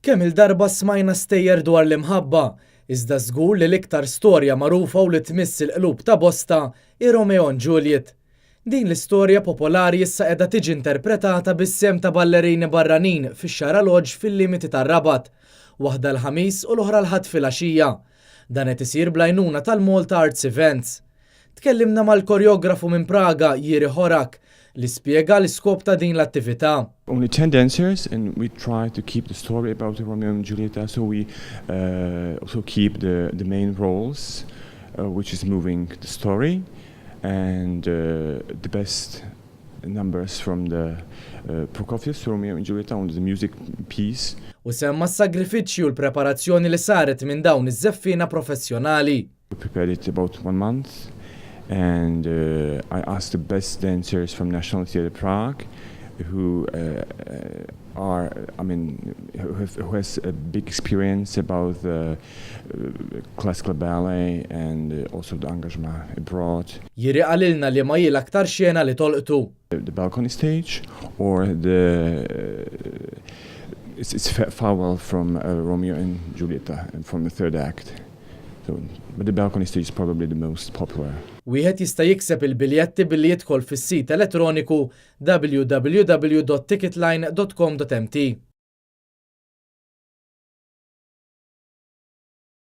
Kemm-il darba smajna stejjer dwar l-imħabba, iżda żgur li l-iktar storja magħrufa u li tmiss il-qlub ta' bosta hi Romeo and Juliet. Din l-istorja popolari issa qiegħda tiġi interpretata bis-sehem ta' ballerini barranin fix-Xara Lodge fil-limiti tar-Rabat, waħda l-Ħamis u l-oħra l-Ħadd filgħaxija. Dan qed isir bl-għajnuna tal-Malta Arts Events. Tkellimna mal-koreografu minn Praga, Jiri Horak, li spjega l-iskop ta' din l-attività. Only 10 dancers, and we try to keep the story about Romeo and Juliet, so we also keep the main roles, which is moving the story, and the best numbers from the Prokofiev's Romeo and Juliet on the music piece. U semma s-sagrifiċċju u l-preparazzjoni li saret minn dawn iż-żeffina professjonali. We prepared it about one month, and I asked the best dancers from National Theatre Prague, who are, I mean, who has a big experience about the classical ballet and also the engagement abroad. Jiri qalilna li ma hi l-aktar xena li tolqtu. The balcony stage or the it's farewell from Romeo and Juliet and from the third act. So, but the balcony stage is probably the most popular. Wieħed jista' jikseb il-biljetti billi jidħol fis-sit elettroniku www.ticketline.com.mt.